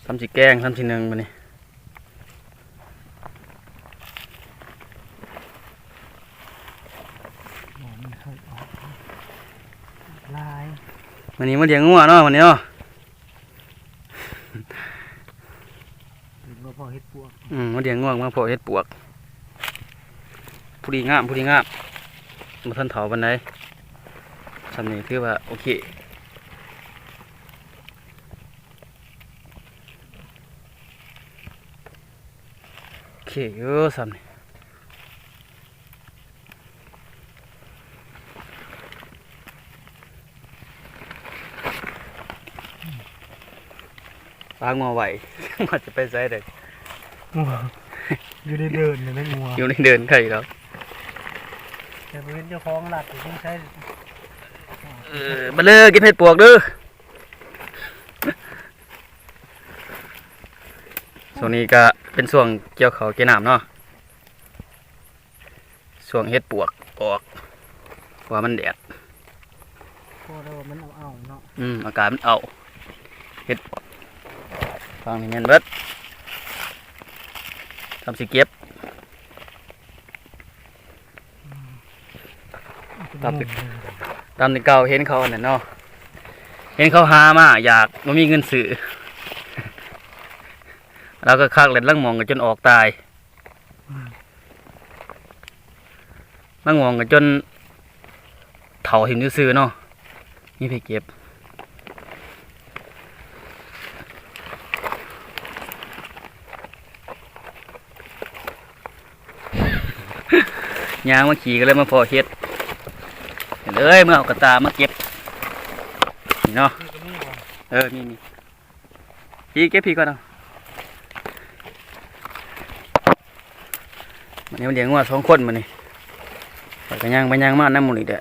ສ່ຳຊິແກງ ສ່ຳຊິໜຶ້ງບັດນີ້. ຫຼາຍ ມື້ນີ້ມາລ້ຽງງົວເນາະ ມື້ນີ້ເນາະ. ເຫັນບໍ່ ພໍ້ເຫັດປວກ. ອືມ ມາລ້ຽງງົວ ມາພໍ້ເຫັດປວກ. ພໍດີງາມ ພໍດີງາມ. ບໍ່ທັນເຖົ້າປານໃດ. ສ່ຳນີ້ຖືວ່າໂອເຄ. ໂອເຄຢູ່ສ່ຳນີ້. ປາງົວໄວ້ ມັນຈະໄປໃສເດ້. ງົວ ຢູ່ໃນເດີ່ນນີ້ແຫຼະ ງົວ ຢູ່ໃນເດີ່ນໄຄດອກ. ແຕ່ບໍ່ເຫັນເຈົ້າຂອງລັດຢູ່ໃສ. ເອີ ມາເດີ ກິນເຫັດປວກເດີ. ຊ່ວງນີ້ກະເປັນຊ່ວງກ່ຽວເຂົ້າກ່ຽວນ້ຳເນາະ. ຊ່ວງເຫັດປວກອອກ ເພາະວ່າມັນແດດ. ພໍໄດ້ວ່າມັນເອົາໆເນາະ. ອືມ ອາກາດມັນເອົາ. ເຫັດປວກຝັ່ງນີ້ແມ່ນເບິດ. ທຳຊິເກັບ. ຕາມທີ່ ຕາມທີ່ເກົ່າເຫັນເຂົາອັນນັ້ນເນາະ. ເຫັນເຂົາຫາມາຢາກ ບໍ່ມີເງິນຊື້. ລາວກໍຄັກແຫຼະ ລາງໝ່ອງກໍຈົນອອກຕາຍ. ອືມ ລາງໝ່ອງກໍຈົນເຖົ້າຖິ້ມຊື່ໆເນາະ. ມີໃຜເກັບ. ຍ່າງມາຂີ່ກໍເລີຍມາພໍ້ເຫັດ. ເອີຍ ເມືອເອົາກະຕ່າມາເກັບ. ນີ້ເນາະ. ເອີ ມີ ມີ. ພີ້ ເກັບພີ້ກ່ອນເອົາ. ມື້ນີ້ມາລ້ຽງງົວສອງຄົນມື້ນີ້. ຂ້ອຍກໍຍ່າງໄປຍ່າງມານຳໝູ່ນີ້ແຫຼະ.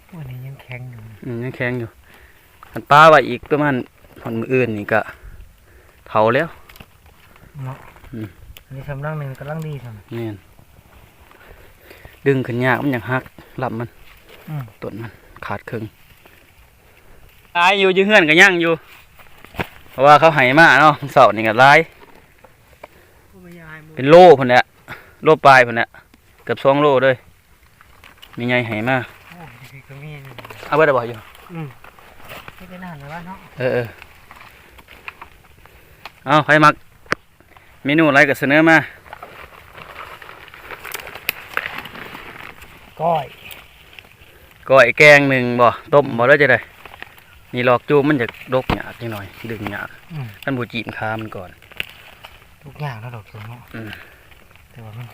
ໂອ້ຍ ນີ້ຍັງແຂງຢູ່. ອືມ ຍັງແຂງຢູ່. ຄັນປະໄວ້ອີກປະມານຮອດມື້ອື່ນນີ້ກະເຖົ້າແລ້ວເນາະ. ອືມ ອັນນີ້ສຳລັງໜຶ່ງກຳລັງດີຊ້ຳ. ແມ່ນ. ດຶງຂຶ້ນຍາກ ມັນຢາກຫັກລຳມັນ. ອືມ ຕົ້ນມັນຂາດເຄິ່ງ. ຫຼາຍຢູ່ ຢູ່ເຮືອນກໍຍັງຢູ່ ເພາະວ່າເຂົາໃຫ້ມາເນາະ ມື້ເຊົ້ານີ້ກໍຫຼາຍ. ເປັນໂລພຸ້ນແຫຼະ ໂລປາຍພຸ້ນແຫຼະ ເກືອບສອງໂລເລີຍ. ແມ່ໃຫຍ່ໃຫ້ມາ. ໂອ້ ຢູ່ພີ້ກໍມີ. ເອົາເບິດແລ້ວບໍ່? ຢູ່. ອືມ ມີແຕ່ນັ້ນແຫຼະວ່າເນາະ. ເອີໆ ເອົາ ໃຜມັກ ເມນູໃດກໍສະເໜີມາ. ກ້ອຍ ກ້ອຍແກງໜຶ້ງບໍ່ ຕົ້ມບໍ່ ຫຼືຈັ່ງໃດ? ນີ້ ຫຼອກຈູມມັນຈະດົກຍາກຈັກໜ້ອຍ ດຶງຍາກ. ອືມ ຄັນບໍ່ຈີ້ມຂາມັນກ່ອນ ດົກຍາກເນາະ ຫຼອກຈູມເນາະ. ອືມ ແຕ່ວ່າມັນ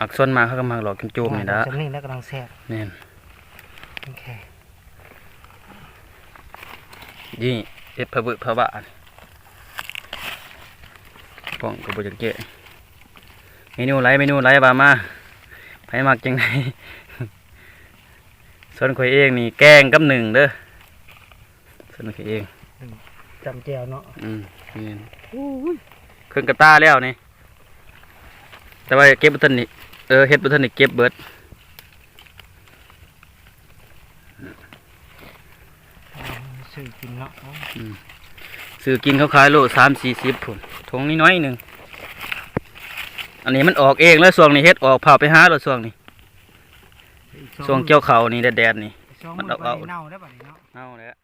ອັກ ສ່ວນມາກເຂົາກໍມັກຫຼອກຈູມໆນີ້ລະ. ສ່ຳນີ້ແຫຼະກຳລັງແຊບ. ແມ່ນ ໂອເຄ. ນີ້ເຮັດພະບຶພະບາ ກ້ອງກໍບໍ່ຢາກແກະ. ເມນູໃດ ເມນູໃດວ່າມາ ໃຜມັກຈັ່ງໃດ? ສ່ວນຂ້ອຍເອງນີ້ແກງກັບໜຶ້ງເດີ ສ່ວນຂ້ອຍເອງ. ໜຶ້ງຈ້ຳແຈ່ວເນາະ. ອືມ ແມ່ນ. ໂອ້ຍ ເຄິ່ງກະຕ່າແລ້ວນີ້. ແຕ່ວ່າເກັບບໍ່ທັນນີ້ ເອີ ເຮັດບໍ່ທັນໄດ້ເກັບເບິດ. ຊື້ກິນເນາະ. ອືມ ຊື້ກິນ ເຂົາຂາຍໂລສາມສີ່ສິບພຸ້ນ ຖົງນ້ອຍໆໜຶ່ງ. ອັນນີ້ມັນອອກເອງແລ້ວ ຊ່ວງນີ້ເຫັດອອກ ພາໄປຫາໂລດຊ່ວງນີ້. ຊ່ວງກ່ຽວເຂົ້ານີ້ ແດດໆນີ້ ມັນເອົາ ເນົ່າແລ້ວບັດນີ້ເນາະ. ເນົ່າແລ້ວ.